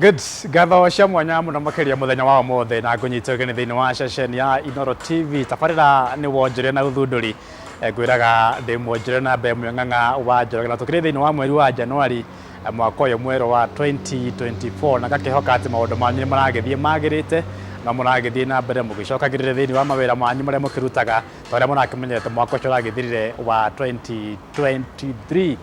Good. Ngatho cia mwanya mũno makĩria mũthenya wa ũmũthĩ na ngũnyite ũgeni thĩinĩ wa ceceni ya Inooro TV. Tabarĩra nĩ wonjoria na ũthundũri. Ngwĩraga ndĩ mwonjoria na mbe ng'ang'a wa Njoroge na tũkĩrĩ thĩinĩ wa mweri wa Januari mwaka ũyũ mwerũ wa 2024 na ngakĩhoka atĩ maũndũ manyu nĩ maragĩthiĩ magĩrĩte na mũragĩthiĩ na mbere mũgĩcokagĩrĩra thĩinĩ wa mawĩra manyu marĩa mũkĩrutaga ta ũrĩa mũrakĩmenyete mwaka ũcio ũragĩthirire wa 2023.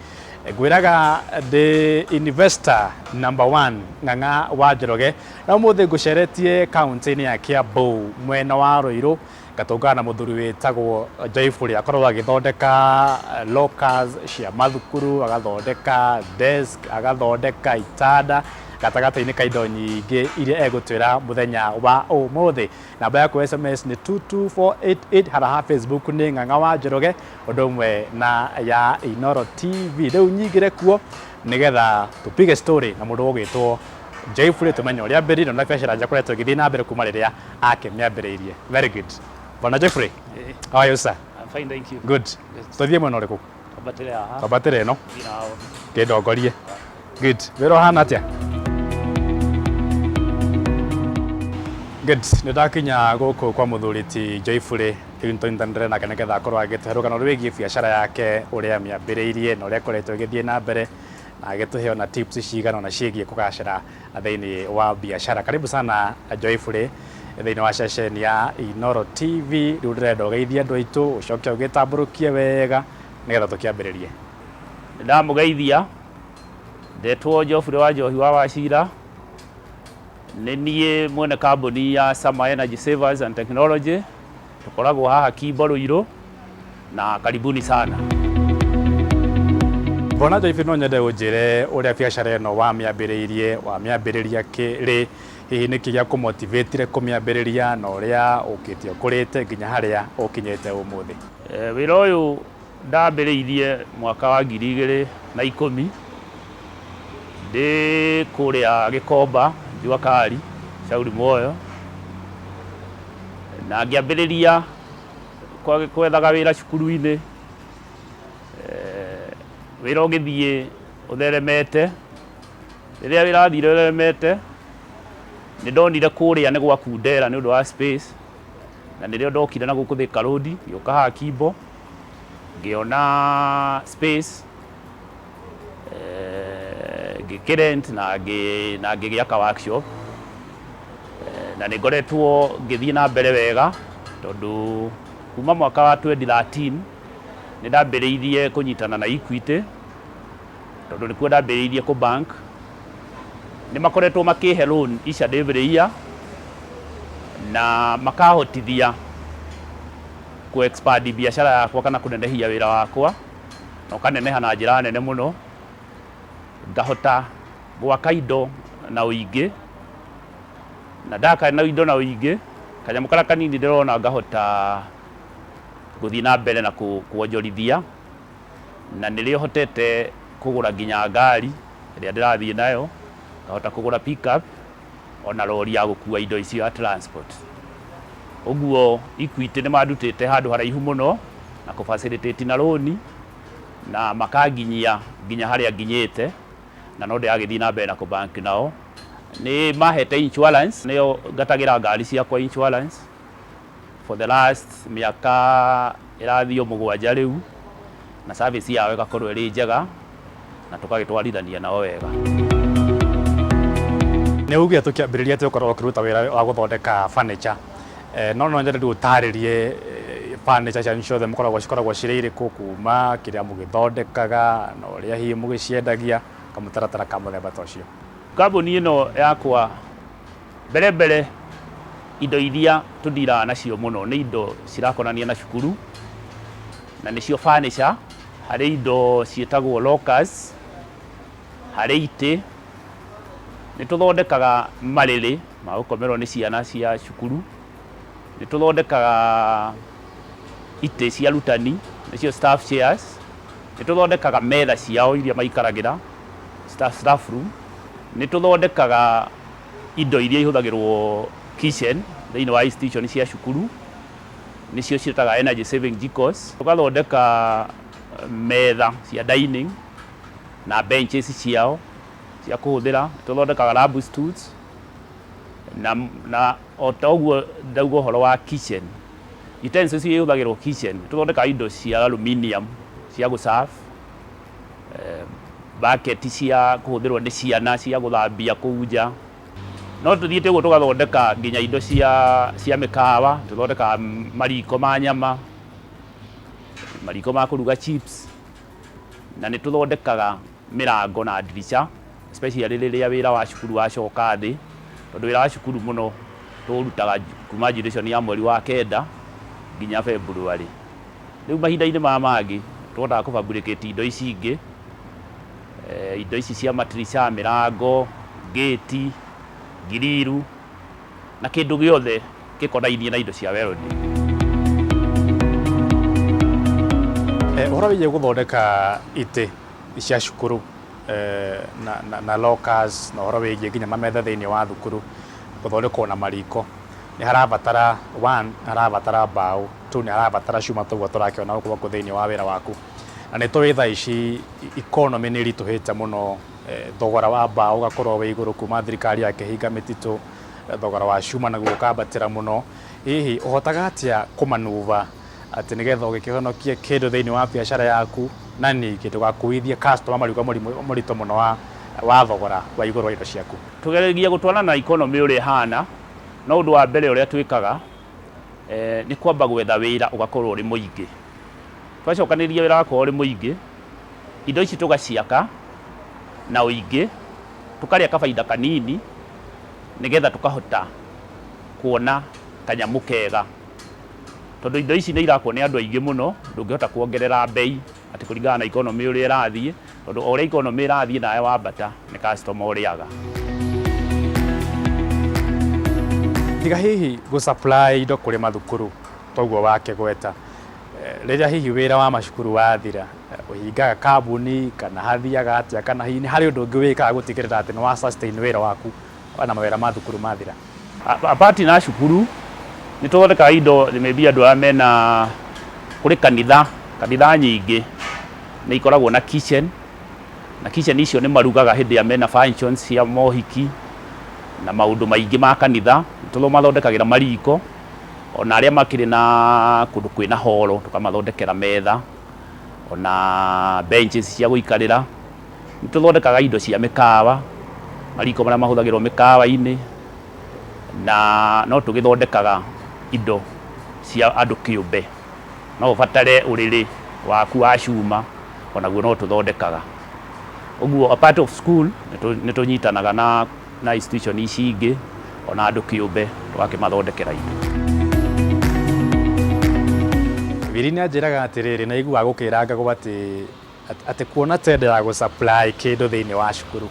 Ngwĩraga ndĩ investor number one Ng'ang'a wa Njoroge na ũmũthĩ ngũceretie kaũntĩ-inĩ ya Kiambu mwena wa Ruiru ngatũngana na mũthuri wĩtagwo Joyfully akoragwo agĩthondeka lockers cia mathukuru, agathondeka desk, agathondeka itanda gatagatĩ-inĩ ka indo nyingĩ iria egũtwĩra mũthenya wa ũmũthĩ. Namba yaku ya SMS nĩ 22488 hara ha Facebook nĩ Ng'ang'a wa Njoroge ũndũ ũmwe na ya Inooro TV. Rĩu nyingĩre kuo nĩgetha tũpige story na mũndũ ũgwĩtwo Joyfully tũmenye ũrĩa ambĩrĩirie na biacara njega ĩkoretwo ĩgĩthiĩ na mbere kuma rĩrĩa akĩmĩambĩrĩirie. Very good. Bwana Joyfully, how are you, sir? I'm fine, thank you. Good. Tũthiĩ mwena ũrĩkũ? Twambatĩre haha. Twambatĩre ĩno. Thiĩ na hau. Kĩndongorie. Good. Wĩra ũhana atĩa? Good. Nĩ ndakinya gũkũ kwa mũthuri ti Joyfully rĩu nĩtũnyitanĩre nake nĩgetha akorwo agĩtũhe rũgano rwĩgiĩ biacara yake ũrĩa amĩambĩrĩirie na ũrĩa ĩkoretwo ĩgĩthiĩ na mbere na agĩtũhe ona tips cigana ona ciĩgiĩ kũgacĩra thĩinĩ wa biacara. Karibu sana Joyfully thĩinĩ wa ceceni ya Inooro TV. Rĩu ndĩrenda ũgeithie andũ aitũ ũcoke ũgĩtambũrũkie wega nĩgetha tũkĩambĩrĩrie. Nĩ ndamũgeithia, ndetwo Geoffrey Wanjohi wa Wachira, nĩ niĩ mwene kambuni ya Sama Energy Savers and Technology, tũkoragwo haha Kimbo Ruiru na karibuni sana. Bwana Joyfully, no nyende ũnjĩre ũrĩa biacara ĩno wamĩambĩrĩirie, wamĩambĩrĩria rĩ, hihi nĩkĩ gĩa kũmotivatire kũmĩambĩrĩria na ũrĩa ũkĩte ũkũrĩte nginya harĩa ũkinyĩte ũmũthĩ. Wĩra ũyũ ndambĩrĩirie mwaka wa 2010 ndĩ kũrĩa Gĩkomba, Jua Kali, Shauri Moyo, na ngĩambĩrĩria kwethaga wĩra cukuru-inĩ, wĩra ũgĩthiĩ ũtheremete. Rĩrĩa wĩra wathire ũtheremete, nĩ ndonire kũrĩa nĩ gwakundera nĩ ũndũ wa space, na nĩrĩo ndokire na gũkũ Thika Road, ngĩũka haha Kimbo, ngĩona space, ngĩkĩ-rent na ngĩgĩaka workshop. Na nĩ ngoretwo ngĩthiĩ na mbere wega tondũ kuma mwaka wa 2013 nĩ ndambĩrĩirie kũnyitana na Equity tondũ nĩkuo ndambĩrĩirie kũ bank. Nĩ makoretwo makĩhe loan each and every year na makahotithia kũ expand biacara yakwa kana kũnenehia wĩra wakwa na ũkaneneha na njĩra nene mũno, ngahota gwaka indo na ũingĩ, na ndaka na indo na ũingĩ, kanyamũ karĩa kanini ndĩrona ngahota gũthiĩ na mbere na kuonjorithia, na nĩrĩo hotete kũgũra nginya ngari ĩrĩa ndĩrathiĩ nayo, ngahota kũgũra pickup ona rori ya gũkua indo icio ya transport. Ũguo Equity nĩ mandutĩte handũ haraihu mũno na kũ facilitate na rũni na makanginyia nginya harĩa nginyĩte na no ndĩragĩthiĩ na mbere na kũ bank nao. Nĩ mahete insurance, nĩyo ngatagĩra ngari ciakwa insurance for the last mĩaka ĩrathiĩ o 7 rĩu, na service yao ĩgakorwo ĩrĩ njega na tũgagĩtwarithania nao wega. Nĩ ugire tũkĩambĩrĩria atĩ ũkoragwo ũkĩruta wĩra wa gũthondeka furniture. No no nyende rĩu ũtarĩrie furniture cianyu ciothe mũkoragwo cikoragwo cirĩ irĩkũ kuma kĩrĩa mũgĩthondekaga na ũrĩa hihi mũgĩciendagia kamũtaratara ka mũthemba ta ũcio. Kambuni ĩno yakwa mbere mbere indo iria tũndiraga nacio mũno nĩ indo cirakonania na cukuru na nĩcio furniture, harĩ indo ciĩtagwo lockers, harĩ itĩ, nĩ tũthondekaga marĩrĩ ma gũkomerwo nĩ ciana cia cukuru, nĩ tũthondekaga itĩ cia arutani nĩcio staff chairs, nĩ tũthondekaga metha ciao iria maikaragĩra staff room, nĩ tũthondekaga indo iria ihũthagĩrwo kitchen thĩinĩ wa institution cia cukuru, nĩcio ciĩtaga energy saving jikos, tũgathondeka metha cia dining na benches ciao. cia kũhũthĩra, nĩ tũthondekaga lab stools, na o ta ũguo ndauga ũhoro wa kitchen, utensils iria ihũthagĩrwo kitchen, nĩ tũthondekaga indo cia aluminium cia gũ serve, bucket cia kũhũthĩrwo nĩ ciana cia gũthambia kũu nja. No tũthiĩte ũguo tũgathondeka nginya indo cia mĩkawa, tũthondekaga mariko ma nyama, mariko ma kũruga chips, na nĩ tũthondekaga mĩrango na ndirica, especially rĩrĩa wĩra wa cukuru wacoka thĩ, tondũ wĩra wa cukuru mũno tũũrutaga kuma duration ya mweri wa kenda nginya February. Rĩu mahinda-inĩ maya mangĩ tũhotaga kũ fabricate indo ici ingĩ, indo ici cia matirica, mĩrango, gate, grill na kĩndũ gĩothe gĩkonainie na indo cia welding. Ũhoro wĩgiĩ gũthondeka itĩ cia cukuru na lockers na ũhoro wĩgiĩ nginya mametha thĩinĩ wa thukuru gũthondekwo na mariko, nĩ harabatara one, nĩ harabatara mbaũ, two, nĩ harabatara cuma toguo tũrakĩona gũkũ gwaku thĩinĩ wa wĩra waku. Na nĩ tũĩ thaa ici economy nĩ ĩritũhĩte mũno, thogora wa mbaũ ũgakorwo wĩ igũrũ kuma thirikari yakĩhinga mĩtitũ, thogora wa cuma naguo ũkambatĩra mũno. Hihi ũhotaga atĩa kũmanuva atĩ nĩgetha ũgĩkĩhonokie kĩndũ thĩinĩ wa biacara yaku na ningĩ ndũgakuithie customer marigũ mũritũ mũno wa thogora wa igũrũ wa indo ciaku? Tũgeragia gũtwarana na economy ũrĩa ĩhana, no ũndũ wa mbere ũrĩa twĩkaga nĩ kwamba gwetha wĩra ũgakorwo ũrĩ mũingĩ. Twacokanĩrĩria wĩra wakorwo ũrĩ mũingĩ, indo ici tũgaciaka na ũingĩ, tũkarĩa kabaida kanini nĩgetha tũkahota kuona kanyamũ kega. Tondũ indo ici nĩ irakwo nĩ andũ aingĩ mũno, ndũngĩhota kuongerera bei atĩ kũringana na economy ũrĩa ĩrathiĩ, tondũ o ũrĩa economy ĩrathiĩ nawe wambata nĩ customer ũrĩaga. Tiga hihi gũ supply indo kũrĩ mathukuru toguo wakĩgweta, rĩrĩa hihi wĩra wa macukuru wathira, ũhingaga kambuni kana hathiaga atĩa, kana hihi nĩ harĩ ũndũ ũngĩ wĩkaga gũtigĩrĩra atĩ nĩ wa sustain wĩra waku ona mawĩra ma thukuru mathira? Apart na cukuru, nĩ tũthondekaga indo maybe andũ arĩa mena kũrĩ kanitha, kanitha nyingĩ nĩ ikoragwo na kitchen, na kitchen icio nĩ marugaga hĩndĩ ĩrĩa mena functions cia mohiki na maũndũ maingĩ ma kanitha, nĩ tũmathondekagĩra mariko, ona arĩa makĩrĩ na kũndũ kwĩna horo tũkamathondekera metha, ona benches cia gũikarĩra. Nĩ tũthondekaga indo cia mĩkawa, mariko marĩa mahũthagĩrwo mĩkawa-inĩ, na no tũgĩthondekaga indo cia andũ kĩũmbe. No ũbatare ũrĩrĩ waku wa cuma, onaguo no tũthondekaga. Ũguo a part of school nĩ tũnyitanaga na institution ici ingĩ, ona andũ kĩũmbe tũgakĩmathondekera indo. Wili nĩ anjĩraga atĩrĩrĩ, na aiguaga gũkĩrangagwo atĩ kuona tender ya gũ supply kĩndũ thĩinĩ wa cukuru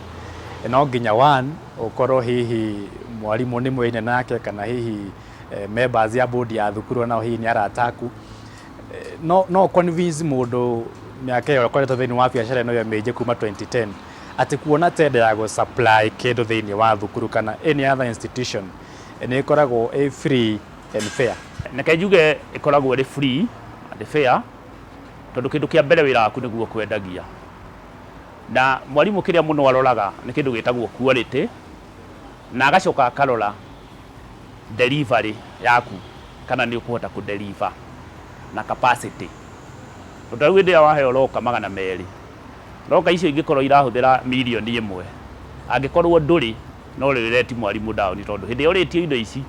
no nginya one ũkorwo hihi mwarimũ nĩ mũine nake, kana hihi members ya board ya thukuru nao hihi nĩ arata aku. No convince mũndũ mĩaka ĩyo ũkoretwo thĩinĩ wa biacara ĩno ya mĩingĩ kuma 2010 atĩ kuona tender ya gũ supply kĩndũ thĩinĩ wa thukuru kana any other institution nĩ ĩkoragwo ĩ free and fair? Reke njuge ĩkoragwo ĩrĩ free and fair, tondũ kĩndũ kĩa mbere wĩra waku nĩguo kwendagia. Na mwarimũ kĩrĩa mũno aroraga nĩ kĩndũ gĩtagwo quality, na agacoka akarora delivery yaku, kana nĩ ũkũhota kũ deliver na capacity. Tondũ ta rĩu hĩndĩ ĩrĩa waheo locker 200, locker icio ingĩkorwo irahũthĩra mirioni 1, angĩkorwo ndũrĩ no rĩreti mwarimũ down, tondũ hĩndĩ ĩrĩa ũrĩtio indo ici,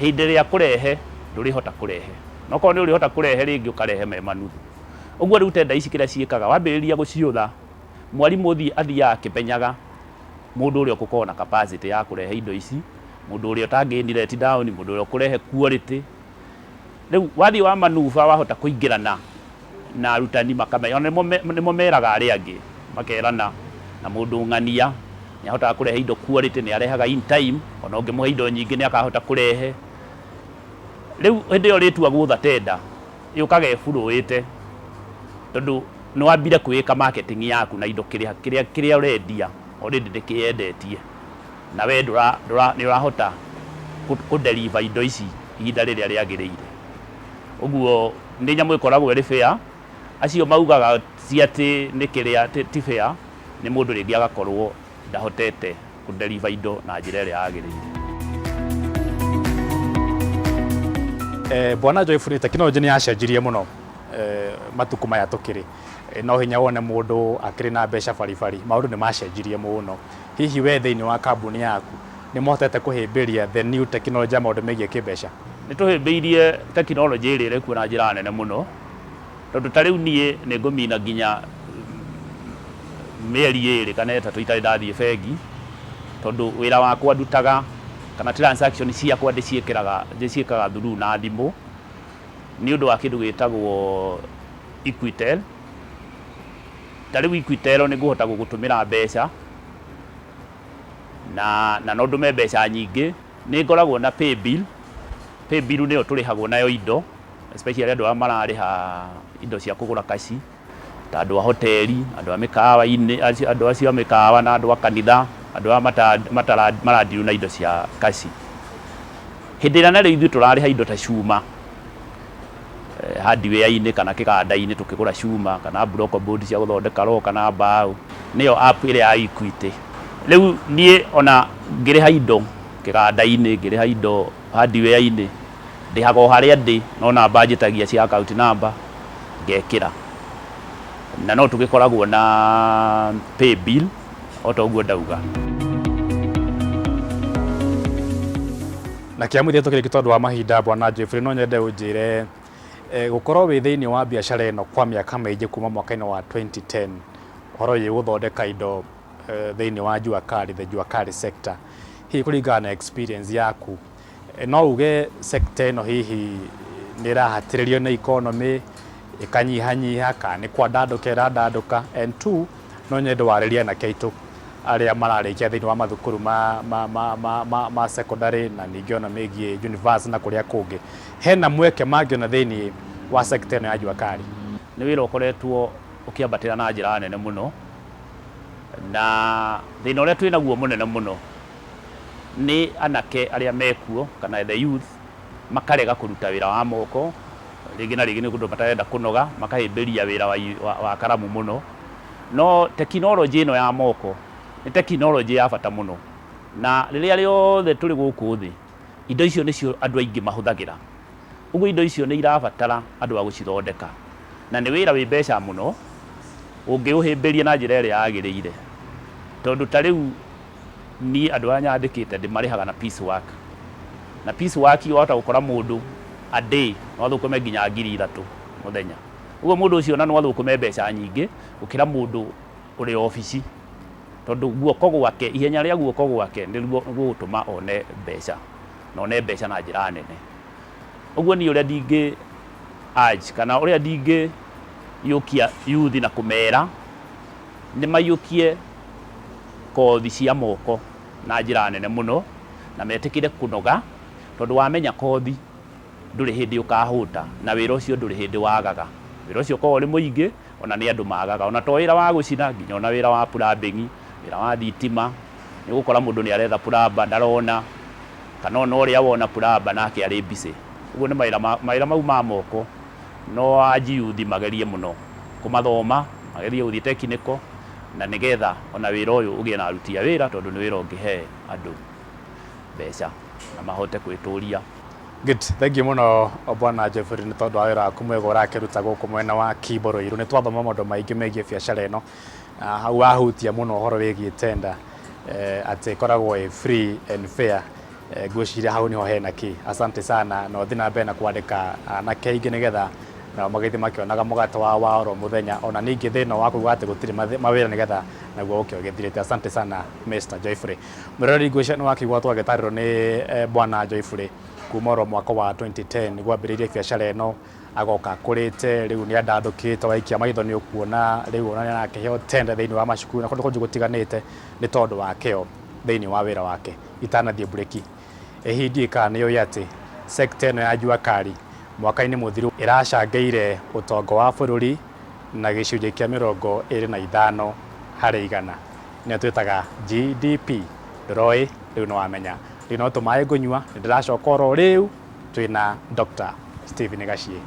hĩndĩ ĩrĩa kũrehe ndũrĩhota kũrehe, na okorwo nĩ ũrĩhota kũrehe rĩngĩ ũkarehe me manuthu. Ũguo rĩu tender ici kĩrĩa ciĩkaga, wambĩrĩria gũciũtha, mwarimũ athiaga akĩmenyaga mũndũ ũrĩa ũgũkorwo na capacity ya kũrehe indo ici, mũndũ ũrĩa ũtangĩ let down, mũndũ ũrĩa ũkũrehe quality. Rĩu wathiĩ wa manuba wahota kũingĩrana na arutani makamenya, ona nĩmo meraga arĩa angĩ, makerana na mũndũ ng'ania nĩ ahotaga kũrehe indo quality, nĩ arehaga in time, ona ũngĩmũhe indo nyingĩ nĩ akahota kũrehe. Rĩu hĩndĩ ĩyo ũrĩtua gũtha tender yũkaga ĩburũĩte, tondũ nĩ wambire kwĩka marketing yaku na indo kĩrĩa ũrendia already ndĩkĩendetie, na we nĩ ũrahota kũ deliver indo ici ihinda rĩrĩa rĩagĩrĩire. Ũguo nĩ nyamũ ĩkoragwo ĩrĩ fair. Acio maugaga ti atĩ nĩ kĩrĩa ti fair, nĩ mũndũ rĩngĩ agakorwo Ndahotete kũ deliver indo na njĩra ĩrĩa yagĩrĩire. Bwana Joyful, tekinoronjĩ nĩ yacenjirie mũno matukũ maya tũkĩrĩ. No hinya wone mũndũ akĩrĩ na mbeca baribari, maũndũ nĩ macenjirie mũno. Hihi we thĩinĩ wa kambuni yaku nĩ mũhotete kũhĩmbĩria the new technology ya maũndũ megiĩ kĩmbeca? Nĩ tũhĩmbĩirie tekinoronjĩ ĩrĩa ĩrĩ kuo na njĩra nene mũno, tondũ ta rĩu niĩ nĩ ngũmina nginya mĩeri 2 kana 3 itarĩ ndathiĩ bengi, tondũ wĩra wakwa ndutaga kana transaction ciakwa ndĩciĩkĩraga ndĩciĩkaga through na thimũ, nĩ ũndũ wa kĩndũ gĩtagwo Equitel. Ta rĩu Equitel nĩ ngũhota gũgũtũmĩra mbeca na no ndũme mbeca nyingĩ. Nĩ ngoragwo na paybill. Paybill nĩyo tũrĩhagwo nayo indo, especially andũ arĩa mararĩha indo cia kũgũra kaci, ta andũ a hoteli, andũ a mĩkawa-inĩ, andũ acio a mĩkawa na andũ a kanitha, andũ aya marandiru na indo cia kaci. Hĩndĩ ĩrĩa narĩo ithuĩ tũrarĩha indo ta cuma, hardware-inĩ kana kĩganda-inĩ tũkĩgũra cuma kana block board cia gũthondeka roho kana mbaũ, nĩyo app ĩrĩa ya Equity. Rĩu niĩ ona ngĩrĩha indo kĩganda-inĩ, ngĩrĩha indo hardware-inĩ, ndĩhaga o harĩa ndĩ, no namba njĩtagia cia account number ngekĩra. Na no tũgĩkoragwo na pay bill o ta ũguo ndauga. Na kĩa mũthia tũkĩrĩkia tondũ wa mahinda, Bwana Jeffrey, no nyende ũnjĩre gũkorwo wĩ thĩinĩ wa biacara ĩno kwa mĩaka mĩingĩ kuma mwaka-inĩ wa 2010, ũhoro wĩgiĩ gũthondeka indo thĩinĩ wa jua kali, the jua kali sector, hihi kũringana na experience yaku, no uge sector ĩno hihi nĩ ĩrahatĩrĩrio nĩ economy ĩkanyihanyiha kana nĩ kwandandũka ĩrandandũka? And two, no nyende warĩrie anake aitũ arĩa mararĩkia thĩinĩ wa mathukuru ma secondary na ningĩ ona megiĩ university na kũrĩa kũngĩ, hena mweke mangĩona thĩinĩ wa sector ĩno ya jua kali? Nĩ wĩra ũkoretwo ũkĩambatĩra na njĩra nene mũno, na thĩna ũrĩa twĩ naguo mũnene mũno nĩ anake arĩa mekuo kana the youth makarega kũruta wĩra wa moko, rĩngĩ na rĩngĩ nĩ ũndũ matarenda kũnoga, makahĩmbĩria wĩra wa karamu mũno. No tekinoronjĩ ĩno ya moko nĩ tekinoronjĩ ya bata mũno, na rĩrĩa rĩothe tũrĩ gũkũ thĩ, indo icio nĩcio andũ aingĩ mahũthagĩra. Ũguo indo icio nĩ irabatara andũ a gũcithondeka, na nĩ wĩra wĩ mbeca mũno ũngĩũhĩmbĩria na njĩra ĩrĩa yagĩrĩire. Tondũ ta rĩu niĩ andũ arĩa nyandĩkĩte ndĩmarĩhaga na piece work, na piece work wahota gũkora mũndũ a day no athũkũme nginya 3,000 mũthenya. Ũguo mũndũ ũcio ona no athũkũme mbeca nyingĩ gũkĩra mũndũ ũrĩ obici, tondũ guoko gwake, ihenya rĩa guoko gwake nĩruo rũgũtũma one mbeca, na one mbeca na njĩra nene. Ũguo niĩ ũrĩa ndingĩ urge kana ũrĩa ndingĩiyũkia youth na kũmera nĩ maiyũkie kothi cia moko na njĩra nene mũno, na metĩkĩre kũnoga, tondũ wamenya kothi ndũrĩ hĩndĩ ũkahũta, na wĩra ũcio ndũrĩ hĩndĩ wagaga. Wĩra ũcio ũkoragwo ũrĩ mũingĩ, ona nĩ andũ magaga, ona to wĩra wa gũcina, nginya ona wĩra wa plumbing, wĩra wa thitima. Nĩ ũgũkora mũndũ nĩ aretha plumber ndarona, kana ona ũrĩa wona plumber nake arĩ busy. Ũguo nĩ mawĩra mau ma moko no anji youth magerie mũno kũmathoma, magerie gũthiĩ technical, na nĩgetha ona wĩra ũyũ ũgĩe na aruti a wĩra, tondũ nĩ wĩra ũngĩhe andũ mbeca na mahote gwĩtũria. Good, thank you mũno Bwana Jeffrey nĩ tondũ wa wĩra waku mwega ũrakĩruta gũkũ mwena wa Kimbo Ruiru. Nĩ twathoma maũndũ maingĩ megiĩ biacara ĩno. Hau wahutia mũno ũhoro wĩgiĩ tender, atĩ ĩkoragwo ĩ free and fair. Ngwĩciria hau niho hena key. Asante sana, na ũthiĩ na mbere na kwandĩka anake aingĩ nĩgetha nao magĩthiĩ makĩonaga mũgate wao wa oro mũthenya, ona ningĩ thĩna wa kuga atĩ gũtirĩ mawĩra nĩgetha naguo ũke ũgĩthirĩte. Asante sana Mr. Joyfrey. Mũroreri, ngwĩciria nĩ wakĩigua twagĩtarĩrwo nĩ Bwana Joyfrey kuma oro mwaka wa 2010 nĩguo ambĩrĩirie biacara ĩno, agoka akũrĩte, rĩu nĩ andandũkĩte, waikia maitho nĩ ũkuona rĩu ona nĩ arakĩheo tender thĩinĩ wa macukuru na kũndũ kũngĩ gũtiganĩte nĩ tondũ wa kĩo thĩinĩ wa wĩra wake. Itanathiĩ mburĩki, hihi ndiũĩ kana nĩ ũĩ atĩ sector ĩno ya jua kali mwaka-inĩ mũthiru ĩracangĩire ũtonga wa bũrũri na gĩcunjĩ kĩa 25%, nĩyo twĩtaga GDP. Ndũroĩ? Rĩu nĩ wamenya. Rĩu no tũmaĩ ngũnyua, nĩ ndĩracoka oro rĩu twĩna Dr. Stephen Gachie.